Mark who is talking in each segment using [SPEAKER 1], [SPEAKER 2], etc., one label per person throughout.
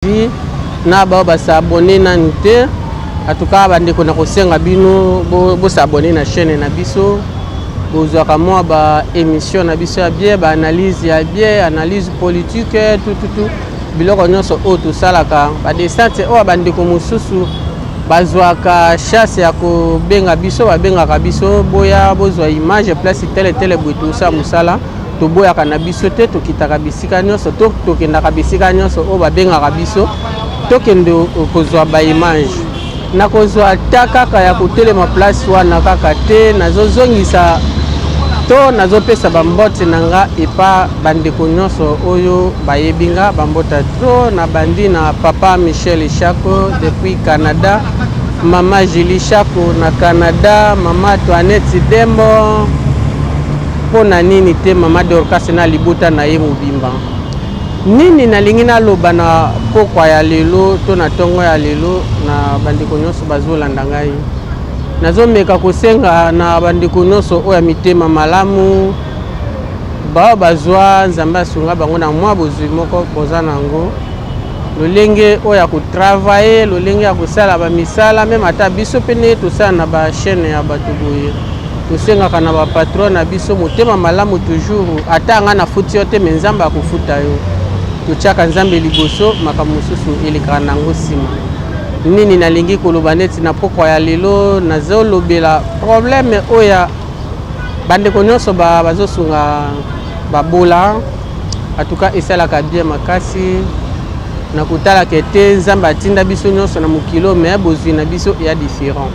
[SPEAKER 1] TV na bao ba s'abonner nanu te. En tout cas bandeko na kosenga bino bo s'abonner na chaîne na biso. Bozwaka mwa ba émission na biso ya bien, ba analyse ya bien, analyse politique, tout tout tout. Biloko nyonso oyo tosalaka, ba descente oyo bandeko mosusu bazwaka chasse ya kobenga biso, babengaka biso boya bozwa image place tele tele boye tosala mosala. Toboyaka na biso te, tokitaka bisika nyonso to tokendaka bisika nyonso oyo babengaka biso tokende kozwa ba image. Nakozwa ata kaka ya kotelema place wana kaka te, nazozongisa to nazopesa bambote na nga epa bandeko nyonso oyo bayebi nga bambota trop. Nabandi na papa Michel Shako depuis Canada, mama Julie Shako na Canada, mama Toinette Dembo, Mpo na nini te mama Dorcas na libota na ye mobimba? Nini nalingi naloba na pokwa ya lelo to na ntongo ya lelo na bandeko nyonso bazolanda ngai? Nazomeka kosenga na bandeko nyonso oyo ya mitema malamu, baoyo bazwa Nzambe asunga bango na mwa bozwi moko boza na yango, lolenge oyo ya kotravaille, lolenge ya kosala bamisala, meme ata biso mpe ndenge tosala na ba chaîne ya bato boye. Tosengaka na ba patron na biso motema malamu toujours, ata nga nafuti yo te mais Nzambe akofuta yo. Totiaka Nzambe liboso, makambo mosusu elekaka na yango nsima. Nini nalingi koloba neti na pokwa ya lelo, nazolobela problème oyo ya bandeko nyonso ba bazosunga babola. En tout cas esalaka bien makasi na kotalaka ete Nzambe atinda biso nyonso na mokili oyo, mais bozwi na biso eya différent.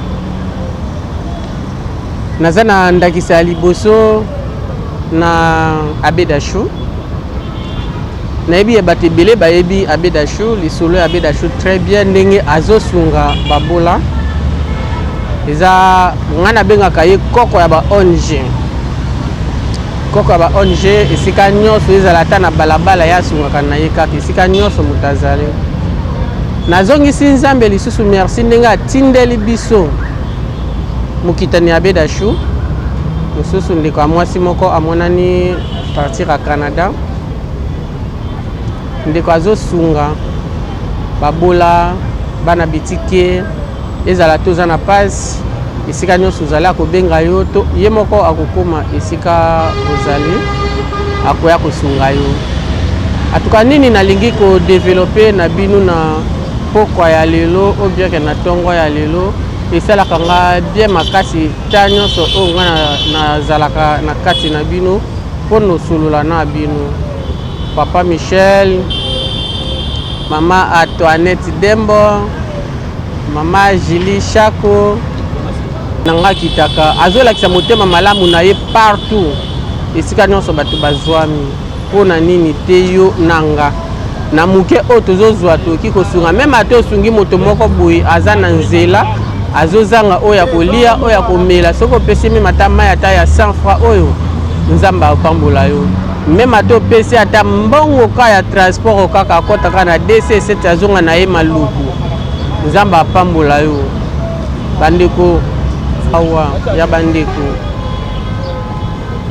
[SPEAKER 1] Naza na ndakisa ya liboso na Abe Dashu. Nayebi ya bato ebele bayebi Abe Dashu, lisolo ya Abe Dashu très bien ndenge azosunga babola. Eza nga nabengaka ye koko ya ba ONG. Koko ya ba ONG esika nyonso ezala ata na balabala ye asungaka na ye kaka esika nyonso moto azali. Nazongisi Nzambe lisusu merci ndenge atindeli biso mokitani ya Bedashu mosusu, ndeko ya mwasi moko amonani partir ya Canada, ndeko azosunga babola bana bitike, ezala to oza na pasi esika nyonso ozali akobenga yo to ye moko akokoma esika ozali akoya kosunga yo. Atuka nini nalingi kodevelope na bino na pokwa ya lelo ou bien ke na tongo ya lelo, esalaka nga bien makasi ta nyonso oyo nga nazalaka na kati na bino mpo nosolola na bino. Papa Michel, mama Antoinette Dembo, mama Julie Shako na nga kitaka azolakisa motema malamu na ye partout esika nyonso bato bazwami. Mpo na nini te yo na nga na moke oyo tozozwa tokoki kosunga meme ata osungi moto moko boye aza na nzela azozanga oyo ya kolia oyo ya komela, soki opesi meme ata mai ata ya 100 francs oyo Nzambe apambola yo. Meme ata opesi ata mbongo ka ya transport kaka akɔta kaka na DC7 azonga na ye Maluku, Nzambe apambola yo. Bandeko awa ya bandeko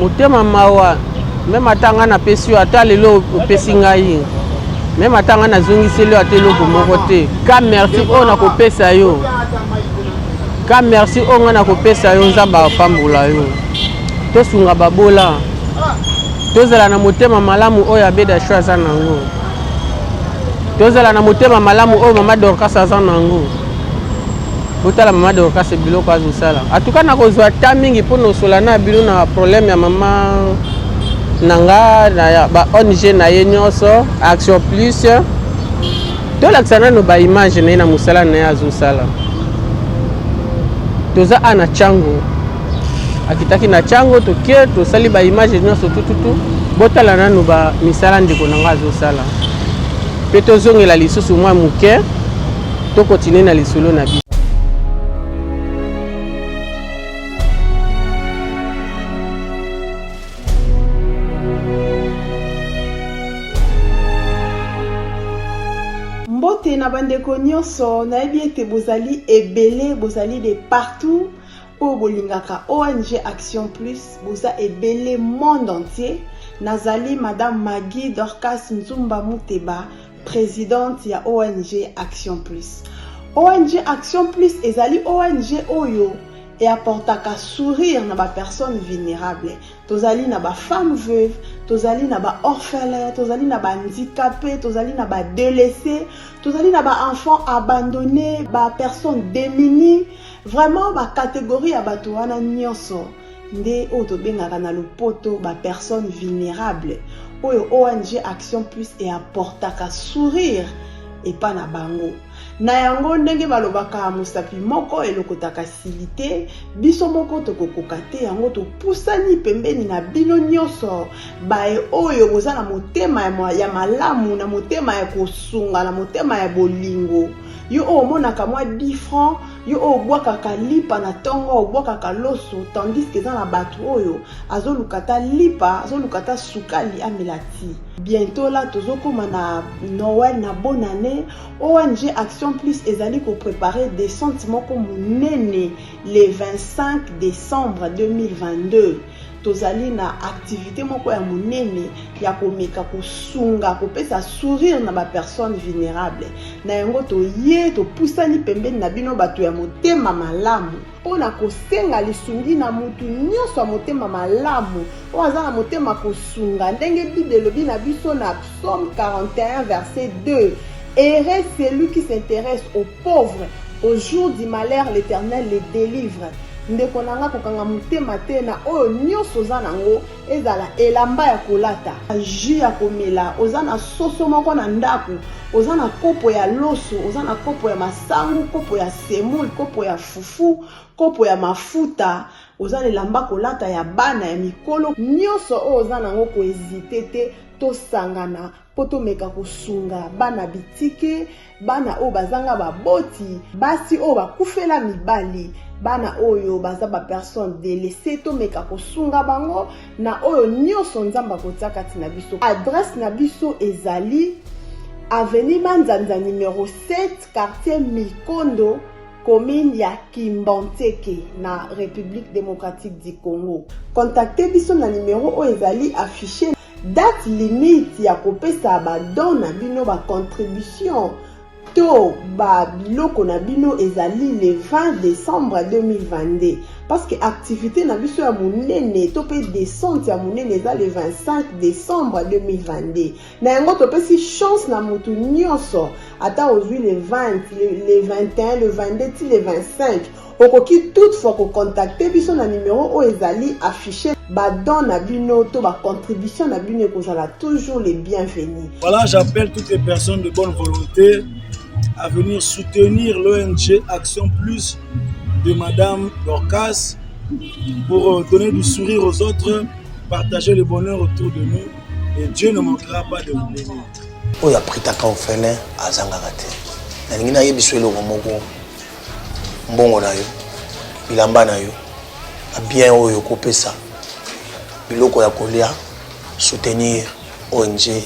[SPEAKER 1] motema mawa, meme ata ngai napesi yo ata lelo opesi ngai, meme ata ngai nazongiseli yo ata eloko moko te, ka merci oyo nakopesa yo, ka merci oyo ngai nakopesa yo, Nzambe apambola yo. Tosunga babola, tozala na motema malamu oyo Abeda Show aza nango, tozala na motema malamu oyo mama Dorcas aza nango. Botala mama Dorcas biloko azo sala. En tout cas nakozwa ta mingi mpo nosola na bino na problème ya mama na nga na ba ONG na ye nyonso Action Plus. Tolakisa nano ba image na ye na mosala na ye azosala. Toza a na Tshangu, akitaki na Tshangu, toke tosali ba image nyonso tututu. Botala nano ba misala ndeko na nga azosala, mpe tozongela lisusu mwa moke. To continuer na lisolo na biso.
[SPEAKER 2] Mbote na bandeko nyonso, nayebi ete bozali ebele, bozali de partout oyo bolingaka ONG Action Plus, boza ebele monde entier. Nazali Madame Maggie Dorcas Nzumba Muteba. Presidente ya ONG Action Plus. ONG Action Plus ezali ONG oyo e apportaka sourire na ba personnes vulnérables. Tozali na ba femmes veuves, tozali na ba orphelins, tozali na ba handicapés, tozali na ba délaissés, tozali na ba enfants abandonnés, ba personnes démunies. Vraiment ba catégories ya bato wana nyonso nde oyo tobengaka na lopoto ba personnes vulnérables oyo ONG Action Plus e apportaka sourire epa na bango. Na yango, ndenge balobaka mosapi moko elokotaka sili te, biso moko tokokoka te, yango topusani pembeni na bino nyonso baye oyo boza na motema ya malamu, na motema ya kosunga, na motema ya bolingo. Yo oyo omonaka mwa 10 francs, yo oyo obwakaka lipa na tongo, obwakaka loso, tandis que eza na bato oyo azoluka ata lipa, azoluka ata sukali amela ti. Bientot là tozokoma na Noël na bonne année, ONG Action Plus ezali ko preparer descente moko monene le 25 décembre 2022. Tozali na activité moko ya monene ya komeka kosunga kopesa sourire na ba personnes vulnérables. Na yango toye topusani pembeni na bino bato ya motema malamu mpo na kosenga lisungi na mutu nyonso ya motema malamu oyo aza na motema kosunga, ndenge Bible elobi na biso na Psaume 41 verset 2: Heureux celui qui s'intéresse aux pauvres, au jour du malheur l'Éternel les délivre. Ndeko na nga, kokanga motema te na oyo nyonso oza nango, ezala elamba ya kolata, jus ya komela, oza na soso moko na ndako, oza na kopo ya loso, oza na kopo ya masangu, kopo ya semoule, kopo ya fufu, kopo ya mafuta, oza na elamba kolata ya bana, ya mikolo, nyonso oyo oza nango, kohésiter te, tosangana mpo tomeka kosunga bana bitike, bana oyo bazanga baboti, basi oyo bakufela mibali, bana oyo baza bapersonnes délaissées. Tomeka kosunga bango na oyo nyonso Nzambe akotia kati na biso. Adresse na biso ezali avenue Manzanza numéro 7, quartier Mikondo, commune ya Kimbanseke, na République démocratique du Congo. Contacte biso na numéro oyo ezali affiché. Date limite ya kopesa badon na bino, bacontribution to babiloko na bino ezali le 20 décembre 2022, parce que activité na biso ya monene to mpe descente ya monene eza le 25 décembre 2022. Na yango topesi chance na motu nyonso, ata ozwi le 20, le 21, le 22 ti le 25, okoki toutefois kocontacter biso na numéro oyo ezali affiché. Badon na bino to bacontribution na bino ekozala toujours les bienvenus.
[SPEAKER 3] Voilà, j'appelle toutes les personnes de bonne volonté à venir soutenir l'ONG Action Plus de Madame Dorcas pour donner du sourire aux autres, partager le bonheur autour de nous et Dieu ne manquera pas de vous bénir.
[SPEAKER 4] Oyo apritaka orphelin azangaka te. Nalingi nayebi so eloko moko: mbongo na yo, bilamba na yo, babien oyo okopesa, biloko ya kolia, soutenir ONG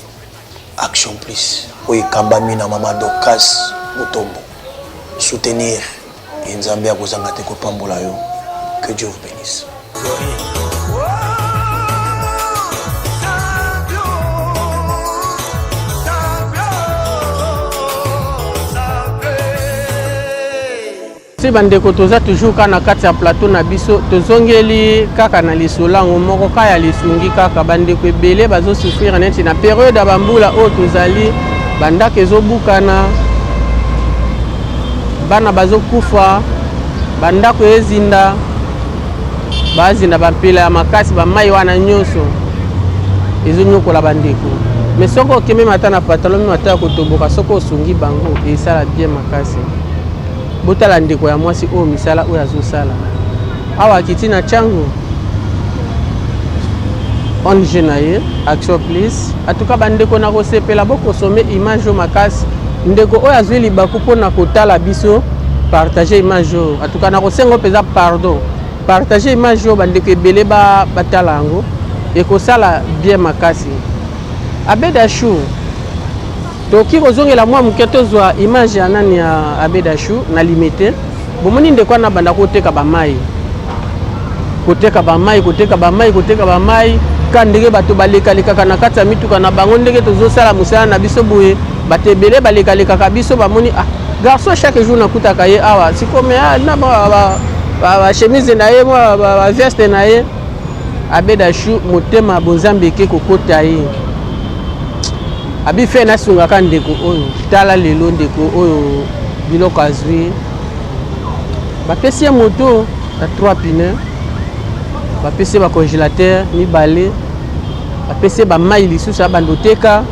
[SPEAKER 4] Action Plus oyo ekambami na mama Dorcas Mutombo. Soutenir ye, Nzambe akozanga te kopambola yo. Que Dieu vous bénisse.
[SPEAKER 1] Si bandeko, toza toujours kaka na kati ya plateau na biso. Tozongeli kaka na lisolo yango moko ka ya lisungi. Kaka bandeko ebele bazosouffrir neti na période ya bambula oyo tozali, bandako ezobukana, bana bazokufa, bandako ezinda, bazinda bampela ya makasi, bamai wana nyonso ezonyokola bandeko. Mais soki okemema ata na pantalon meme ata ya kotoboka, soki osungi bango, esala bien makasi. Botala ndeko ya mwasi oyo, misala oyo azosala awa, akiti na ntango ONG na ye Action Plus. Atuka bandeko, na kosepela bokosome image oyo makasi. Ndeko oyo azwi libaku mpona kotala biso, partage image oyo. Atuka na kosenga mpenza pardon, partage image oyo, bandeko ebele batala yango, ekosala bien makasi. Abedashu, tokoki kozongela mwa moke, tozwa image ya nani, ya Abedashu na Limete. Bomoni ndeko wana banda koteka bamai, koteka bamai, koteka bamai, koteka bamai, ka ndenge bato balekalekaka na kati ya mituka na bango, ndenge tozosala mosala na biso boye. Bato ebele balekalekaka biso bamoni ah garçon chaque jour nakutaka ye awa sikoyo mais ah, na ba, ba, ba, ba chemise na ye mwa ba, ba veste na ye Abed Achou motema bonzambe eke kokota ye abi fe nasungaka ndeko oyo tala lelo ndeko oyo biloko azwi bapesi ye moto ya 3 pneu bapesi ye bacongélateur mibale bapesi ye bamai lisusu abanda oteka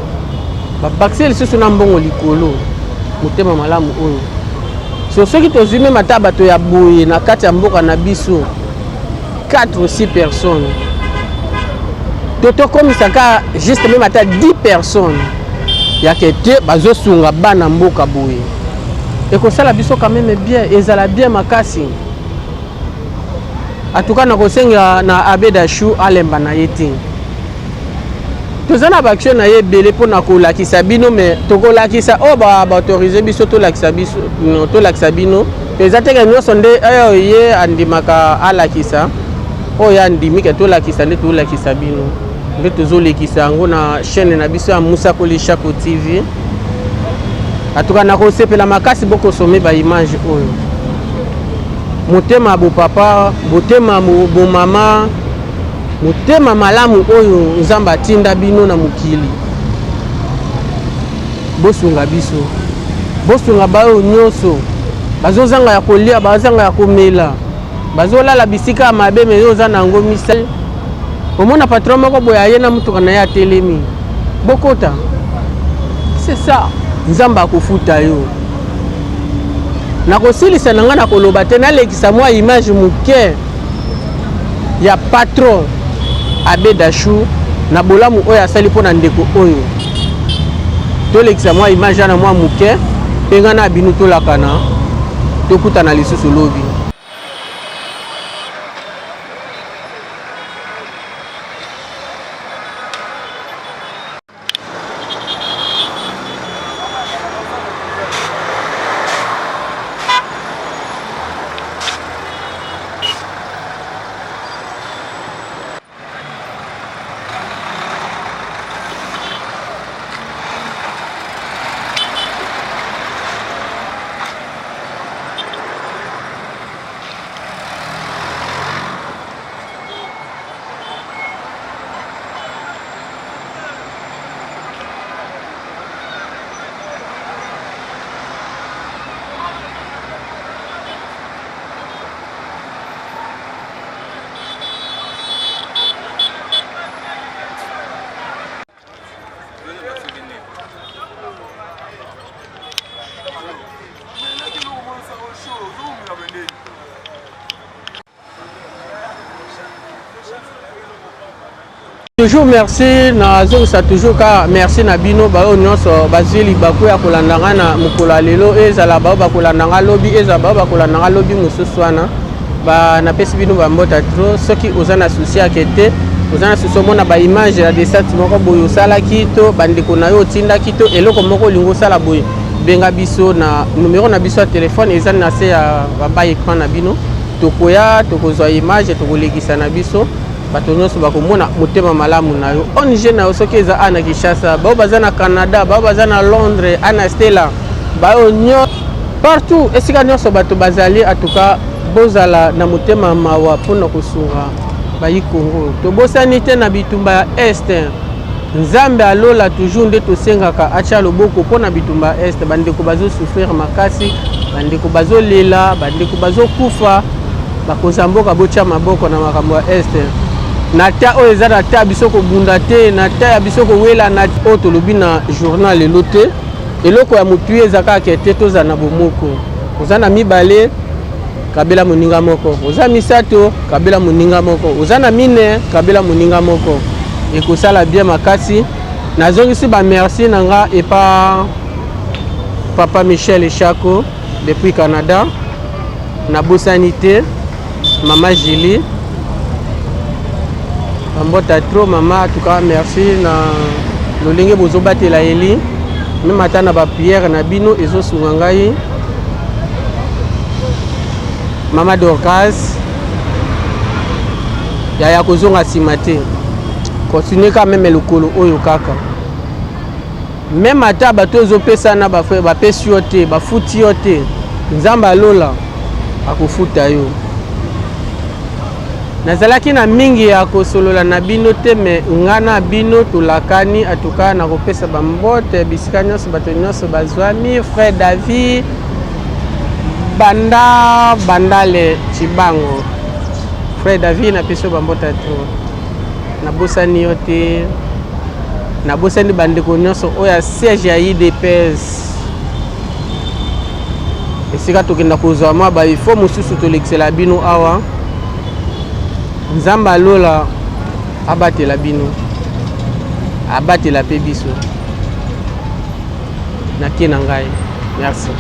[SPEAKER 1] babakisi ye lisusu na mbongo likolo motema malamu oyo so soki tozwi meme ata bato ya boye na kati ya mboka na biso 4 ou 6 personnes to tokomisa ka juste meme ata 10 personnes ya ke te bazosunga bana mboka boye ekosala biso quand même bien ezala bien makasi en tout cas nakosenga na Abed Achou alemba na ye te toza na baaction na ye ebele mpona kolakisa bino me tokolakisa oyo baautorise biso tolakisa biso tolakisa bino eza teke nyonso nde oyo ye andimaka alakisa oyo andimi ke tolakisa nde tolakisa bino nde tozolekisa yango na chaîne na biso ya Musakoli Shako TV atuka nakosepela makasi bokosome baimage oyo motema bopapa botema bomama Motema malamu oyo Nzambe atinda bino na mokili, bosunga biso, bosunga baoyo nyonso bazozanga ya kolia, bazanga ya komela, bazolala bisika ya mabe, me yo oza na yango misala. Omona patron moko boye aye na motuka na ye atelemi, bokota, c'est ça, Nzambe akofuta yo. Nakosilisa na ngai na koloba te, nalekisa mwa image moke ya patron Abed Achou na bolamu oyo asali mpo na ndeko oyo. Tolekisa mwa image wana mwa moke mpe ngai na bino tolakana, tokutana lisusu lobi. Toujours merci nazongisa toujours ka merci na bino baoyo nyonso bazwi libaku ya kolanda ngai na mokolo ya lelo ezala baoyo bakolanda ngai lobi ezala baoyo bakolanda ngai lobi mosusu wana ba napesi bino bambota trop soki oza na souci yake te oza na souci omona baimage ya descente moko boye osalaki to bandeko na yo otindaki to eloko moko olingi osala boye benga biso na numero na biso ya telefone eza na se ya ba ecran na bino tokoya tokozwa image tokolekisa na biso bato nyonso bakomona motema malamu na yo ong na yo soki eza a na kinshasa baoyo baza na canada baoyo baza na londres ana stela baoyo nyonso partout esika nyonso bato bazali atuka bozala na motema mawa mpona kosunga bayi congo tobosani te na bitumba ya est Nzambe ya lola toujours nde tosengaka atia loboko mpo na bitumba ya est. Bandeko bazo souffrir makasi, bandeko bazo lela, bandeko bazo kufa. Bakonzi ya mboka botia maboko na makambo ya est. Na ta oyo eza na ta biso kobunda te, na ta ya biso kowela na oyo tolobi na journal lelo te. Eloko ya motuya eza kaka te tozala na bomoko. Oza na mibale kabela moninga moko, oza misato kabela moninga moko, oza na mine kabela moninga moko. Ekosala bien makasi. Nazongisi ba merci na nga epa papa Michel Eshako depuis Canada. Nabosani te mama Julie bambota trop mama, en tout cas merci na lolenge bozobatela Eli meme ata na ba prière na bino ezosunga ngai. Mama Dorcas yaya kozonga nsima te, continue quand meme lokolo oyo kaka. Meme ata bato ozopesa na bapesi yo te, bafuti yo te, Nzambe alola akofuta yo. Nazalaki na mingi ya kosolola na bino te, me nga na bino tolakani. Atuka nakopesa bambote bisika nyonso bato nyonso bazwami. Frère David banda bandale Chibango, Frère David, napesi yo bambote to nabosani yo te, nabosani bandeko nyonso oyo ya siège ya UDPS esika tokenda kozwa mwa baifo mosusu tolekisela bino awa. Nzambe alola abatela bino, abatela mpe biso. Nake na ngai, merci.